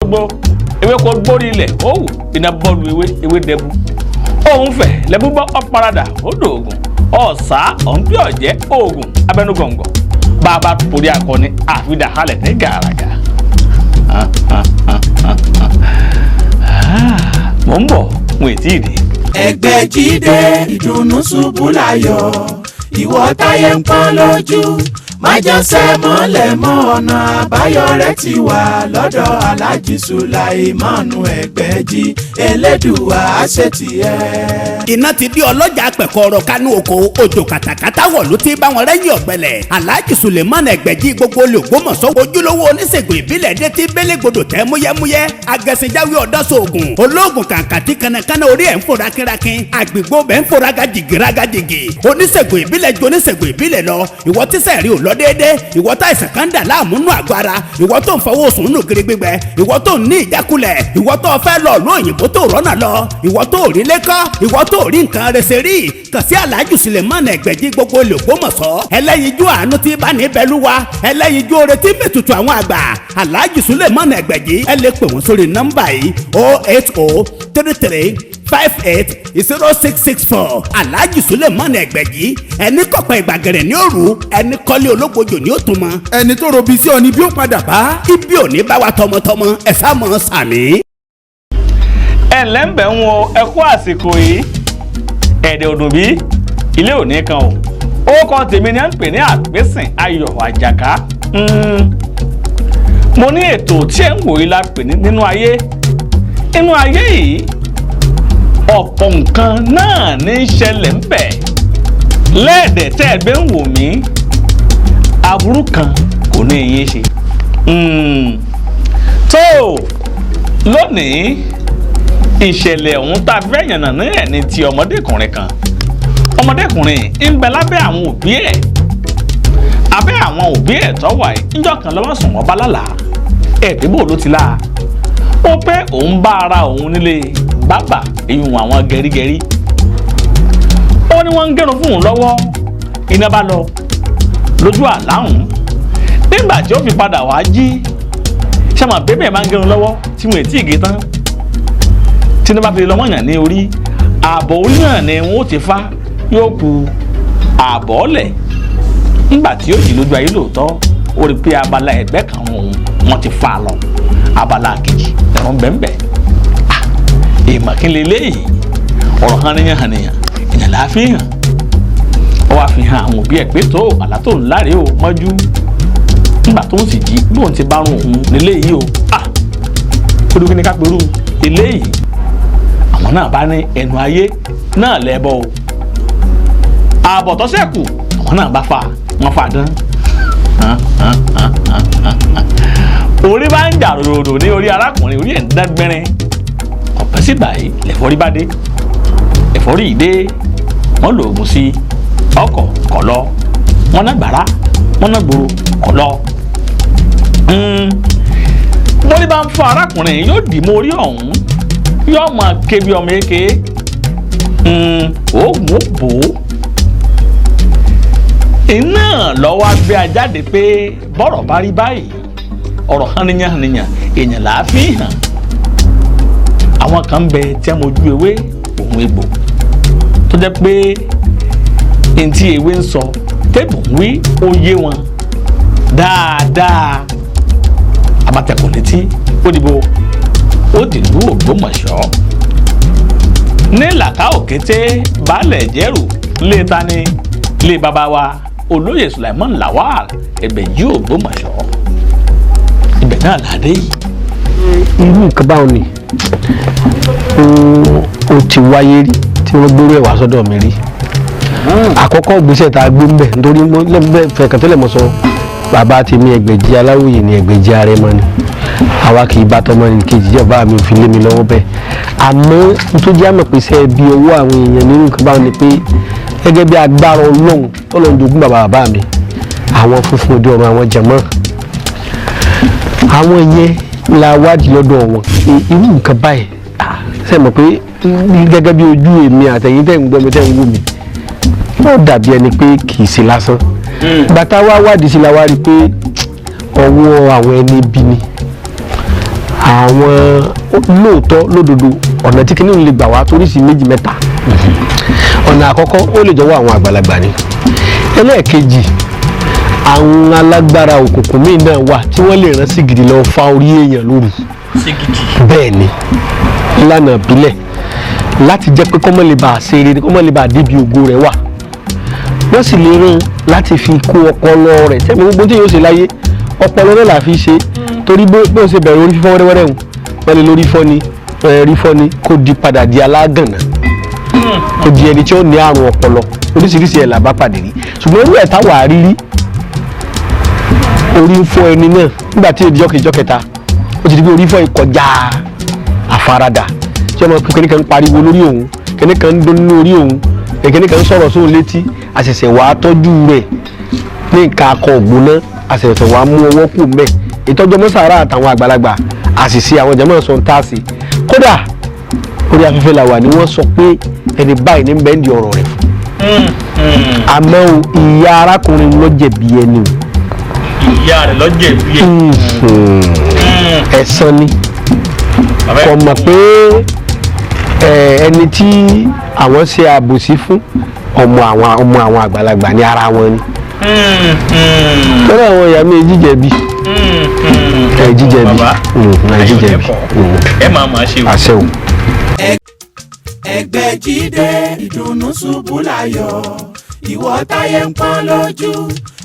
Òṣogbo ewéko gbórí ilẹ̀ ó wù iná bọ́ọ̀lù ewé ewé dẹbu òun fẹ̀ lẹ́búbọ́ ọ̀paradà ó dòògùn ọ̀sá ọ̀npí ọ̀jẹ́ oògùn abẹnugọ̀ngọ̀ bàbá torí akọni àfidà halẹ̀ ní gàràgà. Mò ń bọ̀ wọn ètí ìdè. Ẹgbẹ́jídé ìdùnnú ṣubú láyọ̀, ìwọ táyé ń pọ́n lójú, májànsẹ́ mọ́lẹ̀ mọ́, ọ̀nà àbáyọ rẹ̀ ti wà lọ́dọ̀ Aláàjì Sùláìmánu Ẹgbẹ́jí, Elédùwà àṣetìẹ́. Iná ti di ọlọ́jà pẹ̀kọ́rọ̀ kánú oko, òjò kàtàkàtà wọ̀ ló ti bá wọn rẹ́yìn ọ̀gbẹ́lẹ̀. Alhaji Suleiman Ẹgbẹ̀jì gbogbo olùgbòmọ̀sọ́ ojúlówó oníṣègùn ìbílẹ̀ dé ti bélégbodò tẹ́ múyẹ́múyẹ́, agẹ̀sìnjáwé ọ̀dọ́sọ̀ọ̀gùn olóògùn kàǹkàtì kanakana, orí ẹ̀ ń fò rákínrákín, àgbègbè bẹ́ẹ̀ ń fò rágàjìgì rágàjìgì. Oníṣègùn ìbílẹ̀ ju oníṣègùn ìbílẹ̀ lọ. Ìwọ tíṣẹ̀ rí ò lọ déédé, ìwọ tá ìsàn kan dà láàmú nù àgọ́ ara, ìwọ tó ń fọwọ́ sùn nù gírí gbígbẹ, ìwọ tó ń ní ìjákulẹ̀, ìwọ tó fẹ́ lọ ló òyìnbó tó rọ́nà lọ, ìwọ tó rí lẹ́kọ́, ìwọ tó rí nǹkan rẹsẹ̀ rí, kàn sí Alhaji Suleiman Ẹgbẹ̀jì gbogbo olùgbòmọ̀sọ́, ẹlẹ́yinjú àánú tí bá ní bẹ́lúwa, ẹlẹ́yinjú oore tí mẹ́tutù àwọn àgbà. Alhaji Suleiman Ẹgbẹ̀jì, ẹ lè pè wọ́n sórí nọ́mbà yìí: 08033580664. Alhaji Suleiman Ẹgbẹ̀jì, ẹni kọ̀pẹ́ ìgbàgẹ̀rẹ̀ ní òru, ẹni kọ́lé ológbojò ní òtún mọ́. Ẹni tó robi sí ọ ni bí ó padà bá. Ibi ò ní bá wa tọmọtọmọ, ẹ sá mọ́ sàmì. Ẹ ǹlẹ́ ń bẹ̀ ń wo, ẹ kú àsìkò yìí, ẹ̀ẹ́dẹ̀ òdùn bí ilé òní kan o. Orúkọ tèmi ni à ń pè ní Àpèsìn Ayọ̀ Àjàká. Mo ní ètò tí ẹ̀ ń wò yìí la pè ní nínú ayé. Nínú ayé yìí, ọ̀pọ̀ nǹkan náà ní í ṣẹlẹ̀ ń bẹ̀ lẹ́ẹ̀dẹ̀ tẹ́ ẹ gbé ń wò mí, aburú kan kò ní í yín ṣe. Tó lónìí, ìṣẹ̀lẹ̀ ọ̀hún tá a fẹ́ yànnà ní ẹ̀ ní ti ọmọdékùnrin kan. Ọmọdékùnrin ń bẹ lábẹ́ àwọn òbí ẹ̀, abẹ́ àwọn òbí ẹ̀ tó wà yìí. Níjọ́ kan lọ́wọ́ sùn, wọ́n bá lálàá ẹ̀ pé bò ló ti láa, ó pé òun bá ara òun nílé bábà, ìyún àwọn gẹrígẹrí. Ó ní wọ́n ń gẹrun fún òun lọ́wọ́, iná bá lọ lójú àláhùn. Nígbà tí ó fi padà wá jí, ṣàmà bébè máa ń gẹrun lọ́wọ́ tí wọ́n ètí ìgé tán, tí iná bá fi lọ́mọ yàn ní orí, ààbọ̀ orí náà ni wọ́n ó ti fá, yóò ku ààbọ̀ ọ̀lẹ̀. Nígbà tí ó jí lójú ayé lóòótọ́, ó rí pé abala ẹ̀gbẹ́ kan òun wọ́n ti fa lọ, abala kejì ẹ̀rọ bẹ́ẹ̀nbẹ́ẹ̀. Èèmọ̀ kí n lè léyìí, ọ̀rọ̀ hàn níyàn hàn níyàn èèyàn là á fi hàn. Ó wá fi hàn àwọn òbí ẹ̀ pé tó àlá tó ń láre o mọ́jú, nígbà tó ń sì jí, bóun ti bárun òun nílé yìí o. Ó dúkìá ní kápẹ́rú eléyìí, àwọn náà bá ní ẹnu ayé náà lẹ́bọ̀ o, ààbọ̀ tó ṣẹ́kù àwọn náà bá fa wọ́n fa dán. Orí bá ń jà ròdò ní orí arákùnrin, orí ẹ̀ ń dán gbẹ́rín ọ̀pẹ́ sí báyìí. Lẹ̀fọ́rí bá dé, ẹ̀fọ́rí yìí dé, wọ́n lo oògùn sí ọkọ̀ kọ̀ lọ, wọ́n ná gbàrá, wọ́n ná gbòòrò kọ̀ lọ. Bórí bá ń fọ arákùnrin, yóò dì mọ́ orí ọ̀hún, yóò máa ké bí ọmọ eke, oògùn ó bò ó. Iná lọ́wọ́ agbé ajáde pé bọ́rọ̀ bá rí báyìí, ọ̀rọ̀ hànìyàn hànìyàn èèyàn là á fi hàn. Àwọn kan bẹ tí a mojú ewé òun egbò, tó jẹ́ pé ntí ewé ń sọ tébù ń wí, ó yé wọn dáadáa. Abatẹ̀kùn létí, ó dìbò, ó dìlú Ògbómọ̀ṣọ́ ní làkà òkété baálẹ̀ jẹ́rù lé tani lé bàbá wa olóyè Sulaiman Lawal Ẹgbẹ̀jì Ògbómọ̀ṣọ́, ibẹ̀ náà làdé yìí. Irú nǹkan báwọn ni ó ti wáyé rí tí wọ́n gbóró ẹ̀ wá sọ́dọ̀ mi rí. Àkọ́kọ́ ìgbésẹ̀ tá a gbé ń bẹ̀, nítorí fẹ̀kàn tẹ́lẹ̀ mọ́ sọ, bàbá tèmi Ẹgbẹ̀jì Aláwòye ni, Ẹgbẹ̀jì Arẹmọ ni, àwa kì í bá tọmọ ní kejì jẹ́, bàbá mi ò fi lé mi lọ́wọ́ bẹ́ẹ̀. Àmọ́ tó jẹ́ àmọ̀ pé sẹ́ bí owó àwọn èèyàn nínú nǹkan báwọn ni pé gẹ́gẹ́ bí agbára Ọlọ́run tọ́lọ́run jogún bàbá bàbá mi, àwọn funfun òde ọ̀run, àwọn jẹ̀mọ́ àwọn yẹn la wádìí lọ́dọ̀ wọn irú nǹkan báyìí. Ṣe mọ̀ pé gẹ́gẹ́ bí ojú èmi àtẹ̀yìn tẹ̀ ń gbọ́ mi tẹ̀ ń wò mí, yóò dàbí ẹni pé kì í ṣe lásán. Bàtà wá wádìí sí la wá rí i pé ọwọ́ àwọn ẹni bí ni. Àwọn lóòótọ́ lódodo ọ̀nà tí kinní lè gbà wá toríṣi méjì mẹ́ta. Ọ̀nà àkọ́kọ́, ó lè jọ̀wọ́ àwọn àgbàlagbà ni. Ẹlẹ́ẹ̀kejì, àwọn alágbára òkùnkùn míì náà wà tí wọ́n lè rán sí gidi lọ fa orí èèyàn lóru. Bẹ́ẹ̀ ni, ìlànà ìbílẹ̀ láti jẹ́ pé kọ́mọ́ lè bá a ṣe eré, kọ́mọ́ lè bá a débi ògo rẹ̀ wà. Wọ́n sì lè rán láti fi kó ọpọlọ rẹ̀ sẹ́mi. Gbogbo tí yóò ṣe láyé, ọpọlọ náà là fi ṣe, torí bó ṣe bẹ̀rẹ̀ orí fífọ́ wẹ́rẹ́wẹ́rẹ́ hùn, wọ́n lè lórí fọ́ ni rí fọ́ ni, kó di padà di alágànná, kó di ẹni tí ó ní àrùn ọpọlọ. Oríṣiríṣi ẹ̀ là bá pàdé rí, ṣùgbọ́n irú ẹ̀ táwa rírí, orí ń fọ́ ẹni náà nígbà tí ìjọ kejì, ìjọ kẹta, ó ti di pé orí fọ́ ìkọjá àfaradà, tí ọmọ kékeré kan ń pariwo lórí òun, kékeré kan ń dún nínú orí òun, kékeré kan ń sọ̀rọ̀ sóun létí. Àṣẹ̀ṣẹ̀ wàá tọ́jú rẹ̀ ní nǹkan akọ ògbóná, àṣẹ̀ṣẹ̀ wàá mú ọwọ́ kù mẹ́ ìtọ́jú ọmọ sàárà àtàwọn àgbàlagbà, àṣìṣe àwọn jẹ́mọ̀ sọ ń tààsì. Kódà orí afẹ́fẹ́ la wà ní wọ́n sọ pé ẹni báyìí ní bẹ́ẹ̀ ń di ọ̀rọ̀ rẹ̀ fún. Àmọ́ o, ìyá arákùnrin ló jẹ̀bi ẹni o. Ìyá rẹ̀ ló jẹ̀bi ẹ̀. Ẹ̀san ni. Kò mọ̀ pé ẹni tí àwọn ṣe àbòsí fún, ọmọ àwọn ọmọ àwọn àgbàlagbà ní ara wọn ni. Lọ́dọ̀ àwọn ìyá mi, jíjẹ̀bi ẹ jíjẹ̀bi ẹ jíjẹ̀bi. Ẹ máa máa ṣe o. Àṣẹ o. Ẹgbẹ́jídé, ìdùnnú ṣubú láyọ̀. Ìwọ táyé ń pọ́n lójú,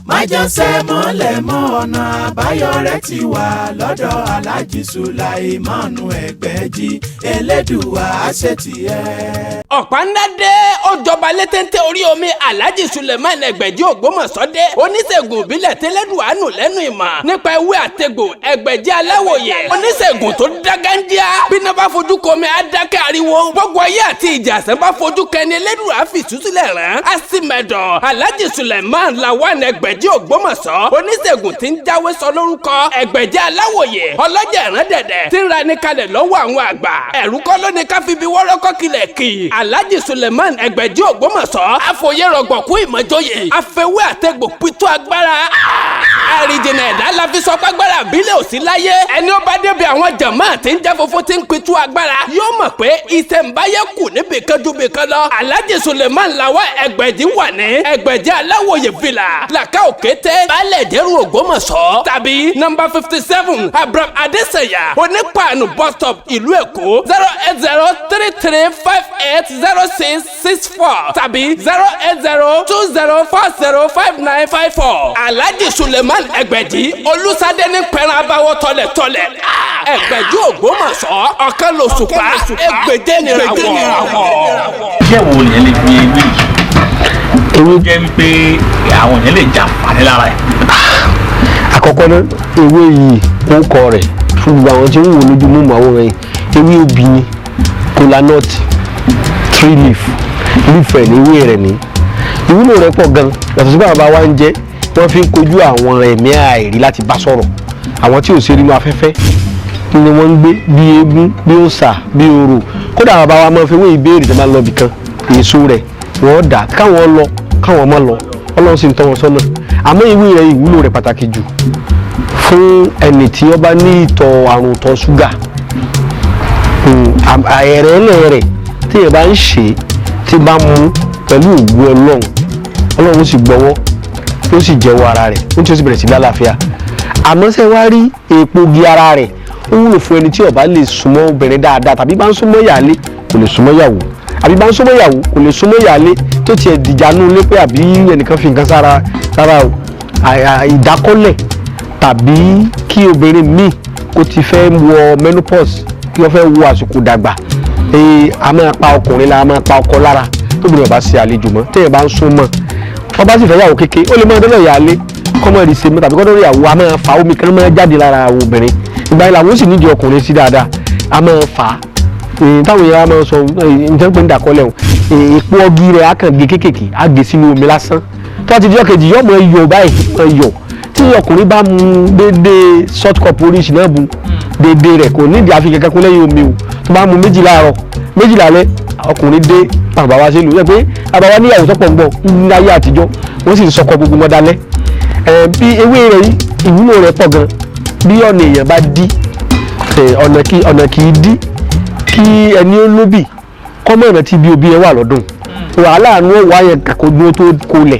májànsẹ́ mọ́lẹ̀ mọ́, ọ̀nà àbáyọ rẹ̀ ti wà lọ́dọ̀ Aláàjì Sùláìmánu Ẹgbẹ́jí. Elédùwà àṣetìẹ́. Ọ̀pá ńlá dé, ó jọba létéńté orí omi. Alhaji Suleiman Ẹgbẹ̀jì Ògbómọ̀ṣọ́ dé, oníṣègùn ìbílẹ̀ tẹ́lẹ̀dùn lẹ́nu ìmọ̀ nípa ewé àtegbò. Ẹgbẹ̀jì aláwòye, oníṣègùn tó dágájíá. Bíná bá fojú komi, adákẹ́ ariwo. Gbogbo ayé àti ìjà àsán bá fojú kẹni, Elédùn àfìsúsílẹ̀ rán á sì mẹ́dọ̀. Alhaji Suleiman Lawan Ẹgbẹ̀jì Ògbómọ̀ṣọ́, oníṣègùn tí ń jáwé sọ lórúkọ. Ẹgbẹ̀jì aláwòye, ọlọ́jà ìrán dẹ̀dẹ̀ tí ń ra ní kalẹ̀ lọ́wọ́ àwọn àgbà. Ẹ̀rú kọ́ ló ní ká fi bí wọ́rọ́kọ́ kilẹ̀ kì í. Alhaji Suleiman Ẹgbẹ̀jì Ògbómọ̀ṣọ́, àfòyérọ̀gbọ̀kú ìmọ̀jọyè, àfẹwé àtẹ̀gbò pitú agbára. Àrìjìnà ẹ̀dá la fi sọ pàgbára àbílẹ̀ òsì láyé. Ẹni ó bá débi àwọn jàmáà tí ń jẹ́ funfun tí ń pitú agbára yóò mọ̀ pé ìṣẹ̀ǹbáyé kù níbi kan ju bìkan lọ. Alhaji Suleiman Lawan Ẹgbẹ̀jì wà ní Ẹgbẹ̀jì Aláwòye Villa, Làkà Òkété, Baálẹ̀ Dẹ́rù, Ògbómọ̀ṣọ́, tàbí nọ́mbà 57, Abraham Adesanya, Onípàánù bus stop, ìlú Èkó, 08033580664 tàbí 08020405954. Alhaji Suleiman Ẹgbẹ̀jì Olùsádé ní pẹ̀rẹ̀ abáwọ̀ tọ̀lẹ̀tọ̀lẹ̀. Ẹgbẹ̀jì Ògbómọ̀ṣọ́, ọ̀kan lòṣùpá, ẹgbẹ̀jẹ̀ nìràwọ̀. Iṣẹ́ wo lèyẹn lè fi ewé yìí Ewé jẹ́ wípé àwọn èèyàn lè jàǹfààní lára ẹ̀? Àkọ́kọ́ náà, ewé yìí, orúkọ rẹ̀ fún gbogbo àwọn tí ń wò lójú mú àwòrán yìí, ewé obì ni, kola nut tree leaf. Leaf ẹ̀ ní ewé rẹ̀ ní. Ìwúlò rẹ̀ pọ̀ gan. Yàtọ̀ sí bàbá wa ń jẹ́, wọ́n fi ń kojú àwọn ẹ̀mí àìrí láti bá sọ̀rọ̀, àwọn tí ò ṣe nínú afẹ́fẹ́ ni wọ́n ń gbé, bí eégún, bí òòṣà, bí orò. Kódà bàbá wa máa fi ewé ìbéèrè tó máa ń lọ bìkan, èso rẹ̀ wọ́n dà káwọn lọ, káwọn má lọ, Ọlọ́run sì ń tọ́ wọn sọ́nà. Àmọ́ ewé rẹ̀, ìwúlò rẹ̀ pàtàkì jù fún ẹni tí ó bá ní ìtọ̀ àrùn ìtọ̀ ṣúgà. Àẹ̀rẹ̀lẹ̀ rẹ̀ tí ẹ bá ń ṣe, tí bá mú pẹ̀lú ògùn Ọlọ́run, Ọlọ́run sì gbọ́wọ́, ó sì jẹ́wọ́ ara rẹ̀, ó tí ó sì bẹ̀rẹ̀ sí lálàáfíà. Àmọ́ ṣé wá rí èèpo gi ara rẹ̀, ó wúlò fún ẹni tí ó bá lè súnmọ́ obìnrin dáadáa, tàbí bá ń súnmọ́ ìyáálé kò lè súnmọ́ ìyàwó, àbí bá ń súnmọ́ ìyàwó kò lè súnmọ́ ìyáálé, tó tiẹ̀ dìjà nú ilé pé àbí ẹnìkan fi nǹkan sára sára o, ìdákọ́lẹ̀, tàbí kí obìnrin míì kó ti fẹ́ wọ menopause, kí wọ́n fẹ́ wọ àsìkò dàgbà. A máa pa ọkùnrin la, a máa pa ọkọ lára tóbìnrin ọba ṣe àlejò mọ́. Téèyàn bá ń sún mọ́, wọ́n bá sì fẹ́ yàwó kéke, ó lè máa dọ́dọ̀ ìyáálé kọ́mọ rí ṣe mọ́, tàbí kọ́dọ̀ ìyàwó. A máa fa omi kan máa jáde lára àwọn obìnrin. Ìgbà yẹn làwọn ó sì nídìí ọkùnrin sí dáadáa. A máa fà á táwọn èèyàn máa sọ nǹkan pé ń dàkọ́lẹ̀ o. Èpo ọgí rẹ̀ á kàn gé kékèké, á gé sínú omi lásán. Tó bá ti di ọ̀kejì, yóò mọ iyọ̀ báyìí, mọ iyọ̀. Tí ọkùnrin bá mu déédéé short cup oríṣi náà, bu déédéé rẹ̀, kò nídìí àfi kankan kún lẹ́yìn omi o. Tó bá mu méjì láàárọ̀, méjì lálẹ́, ọkùnrin dé. Bàbá wa ṣe lò yẹ pé bàbá wa níyàwó tọ́pọ̀ ń gbọ́ ní ayé àtijọ́, wọ́n sì ń sọkọ gbogbo wọn dalẹ̀. Bí ewé rẹ̀ yìí, ìwúlò rẹ̀ pọ̀ gan. Bí ọ̀nà èèyàn bá dí Ọ̀nà kì í dí kí ẹni ó lóbì kọ́mọ̀ ìrántí bí òbí ẹ wà lọ́dún wàhálà àánú ọ̀wá yẹn kàkójú tó kolẹ̀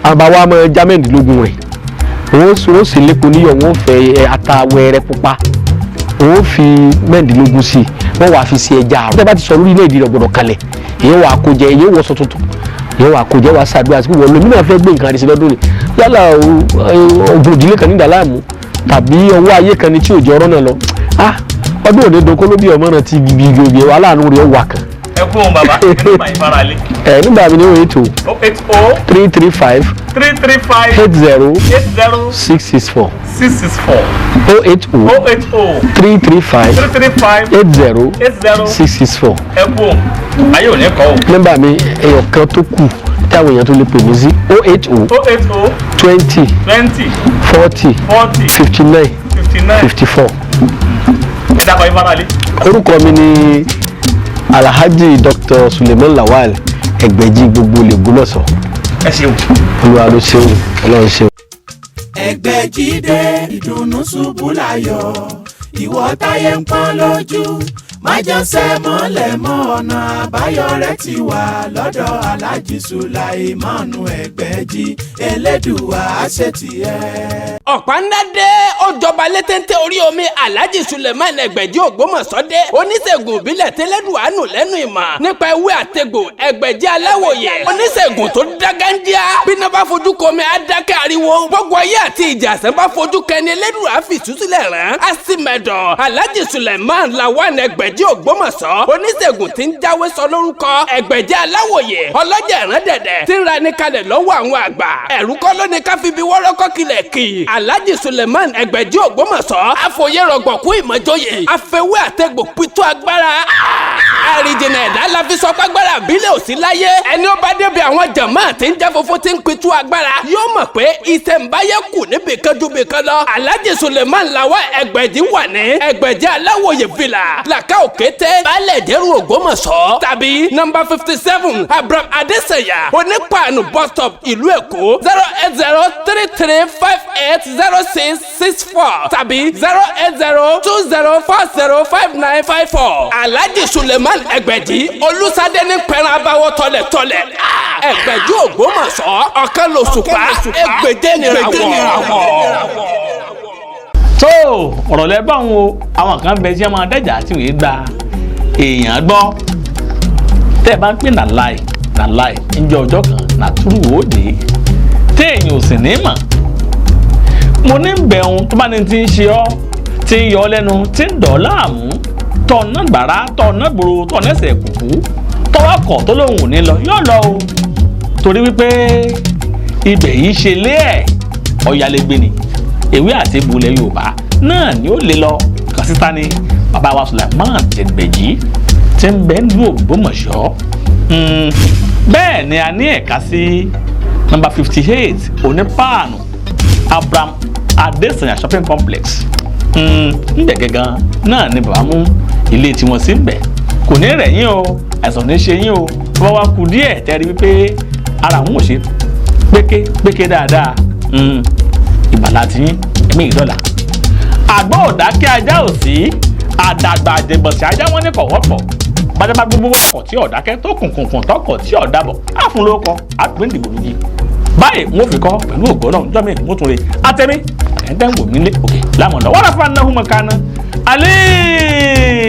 àwọn bàbá wa máa já mẹ́rìndínlógún rẹ̀ wọ́n sì lépo níyọ̀ wọ́n fẹ́ ata wẹ́rẹ́ pupa wọ́n fi 16 sí i wọ́n wàá fi sí ẹja àrùn. Tẹ́ bá ti sọ lórí ilé-ìdí rẹ̀ gbọ́dọ̀ kalẹ̀ èyí wàá kó jẹ èyí wọ́sọ tuntun èyí wàá kó jẹ wàá ṣàdúrà sí wọ́n lómi náà fẹ́ gbé nǹkan àdìsí lọ́dún ni yálà ogun ìdílé kan ní ìdàlámù tàbí ọwọ́ ayé kan ni tí ò jẹ́ ọ̀rọ̀ náà lọ. Ọdún òní doko ló bí ọmọ náà ti ibi ibi wàhálà àánú rẹ̀ wà kan. Ẹ kú òun bàbá nígbà yìí fara lé. Ẹ nígbà mi ní 080 080 335 335 80 80 664 664 080 080 335 335 80 80 664. Ẹ kú òun ayé ò ní kọ́ o. Nọ́mbà mi ẹyọ kan tó kù táwọn èèyàn tó lè pè mí sí 080 080 20 20 40 40 59 59 54. Ẹ dákọ̀ yín fara lé. Orúkọ mi ni Alhaji Dr. Suleiman Lawal Ẹgbẹ̀jì gbogbo lè gbọ́mọ̀sọ̀. Ẹ ṣeun. Olúwa ló ṣeun, Ọlọ́run ṣeun. Ẹgbẹ̀jìdé ìdùnnú ṣubú láyọ̀ ìwọ táyé ń pọ́n lójú májọsẹ́ mọ́lẹ̀ mọ́ ọ̀nà àbáyọ rẹ̀ ti wà lọ́dọ̀ Alhaji Sulaimanu Ẹgbẹ̀jì Elédùwà àṣetìẹ́. Ọ̀pá ńlá dé ó jọba létéńté orí omi Alhaji Suleiman Ẹgbẹ̀jì Ògbómọ̀ṣọ́ dé oníṣègùn ìbílẹ̀ tẹ́lẹ̀dùn àánú lẹ́nu ìmọ̀ nípa ewé àtegbò Ẹgbẹ̀jì aláwòye oníṣègùn tó dágánjíá bíná bá fojú komi adákẹ́ ariwo gbogbo ayé àti ìjà àṣẹ bá fojú kẹni Elédùà fìtúsílẹ̀ rán àsìmẹ̀dọ̀ Alhaji Suleiman Lawan Ẹgbẹ̀jì Ògbómọ̀ṣọ́ oníṣègùn tí ń jáwé sọ lórúkọ Ẹgbẹ̀jì aláwòye ọlọ́jà ìrán dẹ̀dẹ̀ tí ń ra ní kalẹ̀ lọ́wọ́ àwọn àgbà ẹ̀rú kọ́ ló ní ká fi bí wọ́rọ́kọ́ kilẹ̀ kì Alhaji Suleiman Ẹgbẹ̀jì Ògbómọ̀ṣọ́ àfòyérọ̀gbọ̀kú ìmọ̀jọyè àfẹwé àtẹ̀gbò pitú agbára àrìjìnà ẹ̀dá la fi sọ pàgbára àbílẹ̀ òsì láyé ẹni ó bá débi àwọn jàmáà tí ń jẹ́ funfun tí ń pitú agbára yóò mọ̀ pé ìṣẹ̀ǹbáyé kù níbìkan ju bìkan lọ Alhaji Suleiman Lawal Ẹgbẹ̀jì wà ní Ẹgbẹ̀jì aláwòye villa làkà òkété baálẹ̀ ìdẹ́rù Ògbómọ̀ṣọ́ tàbí nọ́mbà 57 Abraham Adesanya onípaànù bus stop ìlú Èkó 080 33 58 06 64 tàbí 080 20 40 59 54. Alhaji Suleiman Ẹgbẹ̀jì Olúṣadé ní pẹ̀rẹ̀ abáwọ̀ tọ̀lẹ̀tọ̀lẹ̀ Ẹgbẹ̀jì Ògbómọ̀ṣọ́ ọ̀kan lòṣùpá ẹgbẹ̀jẹ̀ nìràwọ̀. Tó ọ̀rọ̀ lẹ bá wọn o àwọn kan bẹ tí wọ́n máa dẹ́jà tí wọ́n gba èèyàn gbọ́ tẹ́ ẹ bá ń pè nà láì nà láì ǹjẹ́ ọjọ́ kan nà túrú òde téèyàn ò sì ní mọ̀ mo ní bẹ̀ ohun tó bá ní ti ń ṣe ọ́ tí ń yọ ọ́ lẹ́nu tí ń dọ̀ ọ́ láàmú tọ̀nà gbàrà tọ̀nà gbòòrò tọ̀nà ẹsẹ̀ kùkú tọwọ́kọ̀ tó lóun ò ní lọ yóò lọ o torí wípé ibẹ̀ yìí ṣe lé ẹ̀ ọ̀yàlẹ́gbẹ̀ ni ewé àti egbò ilẹ̀ Yorùbá náà ni ó lè lọ kàn síta ni bàbá wa Suleiman Ẹgbẹ̀jì tí ń bẹ ní Ògbómọ̀ṣọ́. Bẹ́ẹ̀ ni a ní ẹ̀ka sí nọ́mbà 58 onípaànù Abraham Adesanya shopping complex ńbẹ̀ gangan náà ni bàbá mú ilé tiwọn sí ńbẹ̀ kò ní rẹ̀ yín o àìsàn ní ṣe yín o bàbá wa kù díẹ̀ tẹ́rí wípé ara òun ò ṣe péké péké dáadáa ìgbàlá ti yín ẹ̀mí ìdọ́là àgbọ̀ ọ̀dákẹ́ ajá ò sí àdàgbà àjẹgbọ̀nsẹ̀ ajá wọn ní kọ̀wọ́pọ̀ bájábá gbogbo ọkọ̀ tí ọ̀dákẹ́ tó kùnkùnkùn tọkọ̀ tí ọ̀dàbọ̀ àfún lóko àpín ìdìbò lójì báyìí wọn fi kọ́ pẹ̀lú ògo náà jọ́ mi mo tún re atẹ́mí àtẹ̀ntẹ̀ ń wò mí lé òkè lámọ̀lọ́ wọ́n rà fún anáhùnmọ̀ kaná alẹ́.